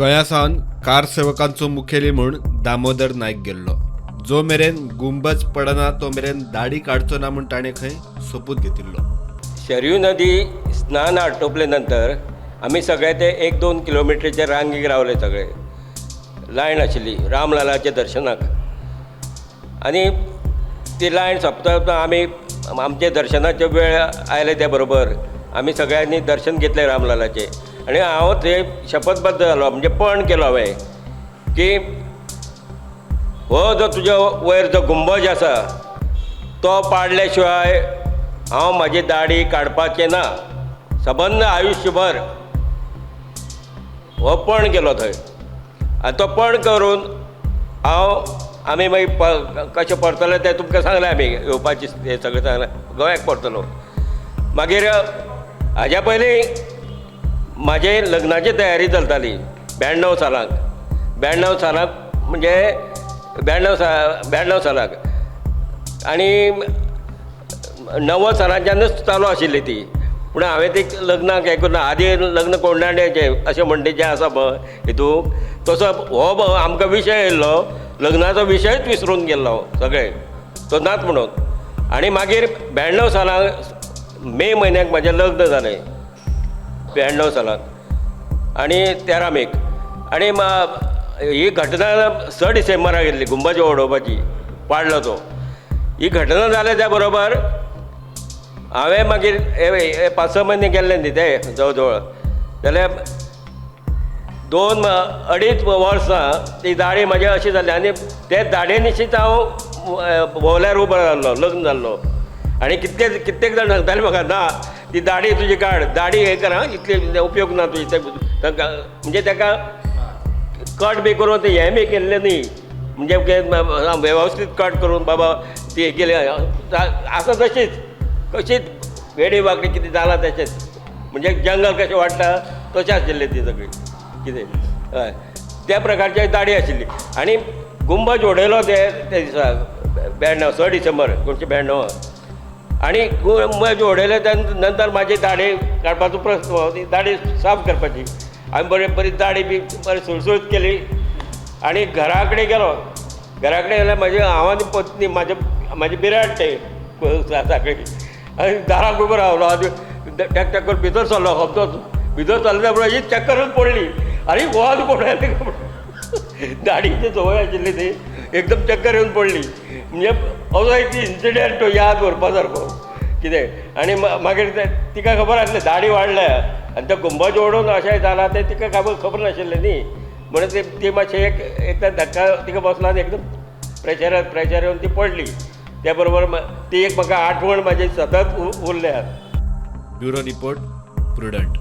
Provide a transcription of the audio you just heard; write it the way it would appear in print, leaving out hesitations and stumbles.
गोंया सावन कार सेवकांचो मुखेली म्हूण दामोदर नायक गेल्लो. जो मेरेन गुंबज पडना तो मेरेन दाडी काडचो ना म्हूण ताणें खंय सोपूत घेतिल्लो. शरयू नदी स्नान आटोपले नंतर आमी सगळे ते 1-2 किलोमिटरचे रांगेक रावले. सगळे लायन आशिल्ली रामलालाच्या दर्शनाक आनी ती लायन सोंपता सोंपता आमी आमचे दर्शनाचे वेळ आयले. त्या बरोबर आमी सगळ्यांनी दर्शन घेतलें रामलालाचें आनी हांव थंय शपथबद्ध जालो, म्हणजे पण केलो हांवें की हो जो तुज्या वयर जो गुंबज आसा तो पाडल्या शिवाय हांव म्हाजी दाडी काडपाचें ना सबंद आयुश्यभर. हो पण केलो थंय आनी तो पण करून हांव आमी मागीर कशें परतले तें तुमकां सांगलें. आमी येवपाचें हें सगळें सांगलें, गोंयाक परतलो. मागीर हाज्या पयलीं म्हाजे लग्नाची तयारी चलताली 92 सालाक. 92 सालाक म्हणजे 92 सालाक आनी 90 सालाच्यानूच चालू आशिल्ली ती. पूण हांवें ती लग्नाक हें करून आदी लग्न कोंडाण्याचें अशें म्हणटा जें आसा पळय हितून तसो हो आमकां विशय येयल्लो, लग्नाचो विशयच विसरून गेल्लो सगळे, तो नाच म्हणून. आनी मागीर 92 सालाक मे म्हयन्याक म्हाजें लग्न जालें, 92 सालाक आनी 13 मेक. आनी ही घटना 6 डिसेंबराक येयल्ली, गुंबज उडोवपाची पाडलो तो. ही घटना जाल्या त्या बरोबर हांवें मागीर 5-6 म्हयने गेल्ले न्ही ते जवळ जवळ, जाल्यार 2-2.5 वर्सां ती दाडी म्हाजी अशी जाली आनी ते दाडये निशीच हांव भोंवल्यार उबो जाल्लो, लग्न जाल्लो. आनी कित्येक जाण सांगताले म्हाका, ना ती दाडी तुजी काड, दाडी हें कर, इतली उपयोग ना तुजी. तांकां म्हणजे ताका कट बी करून ते हें बी केल्लें न्ही, म्हणजे वेवस्थीत कट करून बाबा ती हें केली आसा तशीच, कशीच वेडी वांकडी कितें जालां तशेंच, म्हणजे जंगल कशें वाडटा तशें आशिल्लें ती सगळी कितें. हय, त्या प्रकारची दाडी आशिल्ली. आनी गुंबज उडयलो ते त्या दिसा 92 6 डिसेंबर 1992. आनी गुंबज उडयले त्या नंतर म्हाजी दाडी काडपाचो प्रस्न, ती दाडी साफ करपाची. हांवें बरी बरी दाडी बी बरी सुळसुळीत केली आनी घरा कडेन गेलो. घरा कडेन गेल्यार म्हाजी हांव आनी पत्नी म्हाजी बिराड ते साकळी आनी दाराक उबो रावलो आनी टॅक टॅक करून भितर सरलो. खबदोच भितर सरल्या बरोबर ही चक्करूच पडली आनी वत पडली, दाडीची संवय आशिल्ली ती एकदम चक्कर येवन पडली. म्हणजे असो एक इन्सिडंट तो याद उरपा सारको कितें. आनी मागीर तिका खबर आसलें दाडी वाडल्या आनी तो गुंबज ओडून अशें जालां तें तिका खबर नाशिल्लें न्ही, म्हणून ती मातशें एक धक्का तिका बसलो आनी एकदम प्रेशर येवन ती पडली. त्या बरोबर ती एक म्हाका आठवण म्हाजी सतत उरल्या. Bureau report, Prudent.